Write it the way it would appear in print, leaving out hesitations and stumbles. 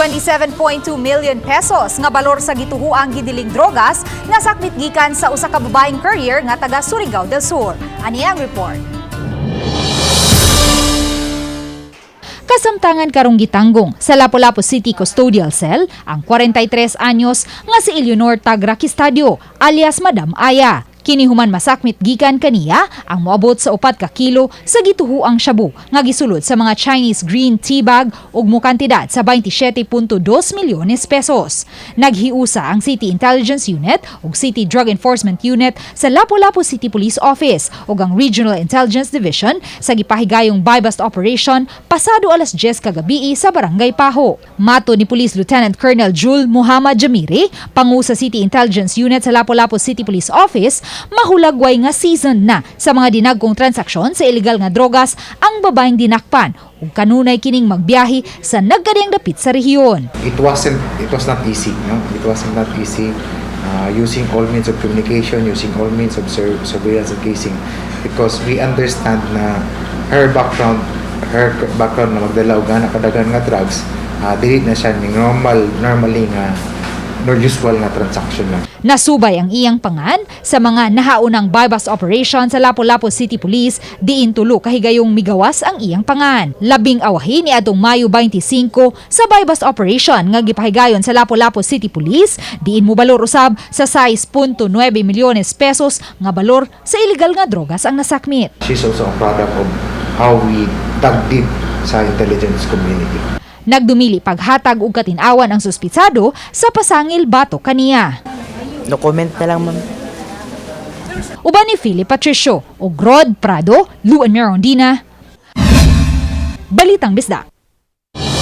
27.2 million pesos nga balor sa gituhuang gidiling drogas nasakmit gikan sa usa ka babaeng courier nga taga Surigao del Sur. Ani ang report. Kasamtangan karong gitanggong sa Lapu-Lapu City Custodial Cell ang 43 anyos nga si Eleonor Tagra Kistadio alias Madam Aya. Kini human masakmit gikan kaniya ang moabot sa 4 ka kilo sa gituhuang shabu nga gisulod sa mga Chinese green tea bag ug mokantidad sa 27.2 milyones pesos. Naghiusa ang City Intelligence Unit ug City Drug Enforcement Unit sa Lapu-Lapu City Police Office ug ang Regional Intelligence Division sa gipahigayong buy-bust operation pasado alas 10 kagabii sa Barangay Paho. Matod ni Police Lieutenant Colonel Jul Muhammad Jamiri, pangu sa City Intelligence Unit sa Lapu-Lapu City Police Office, mahulagway nga season na sa mga dinagkong transaksyon sa ilegal nga drogas ang babaeng dinakpan ug kanunay kining magbiyahe sa nagkadiyang dapit sa rehiyon. It was not easy, no? It wasn't not easy, using all means of communication, using all means of surveillance and casing, because we understand na her background na magdala og ana kadaghan nga drugs, dili na siya ning normally nga nor usual nga transaction lang. Nasubay ang iyang pangan sa mga nahaunang buy-bust operation sa Lapu-Lapu City Police diin tulo kahigayong migawas ang iyang pangan. Labing awahi ni atong Mayo 25 sa buy-bust operation nga gipahigayon sa Lapu-Lapu City Police diin mobalor usab sa 6.9 milyones pesos nga balor sa illegal nga drogas ang nasakmit. She's also a product of how we dug deep sa intelligence community. Nagdumili paghatag og katin-awan ang suspitsado sa pasangil batok kaniya. No comment na lang, ma'am. Uban ni Philip Patricio ug Rod Prado, Luan Mirondina. Balitang Bisdak.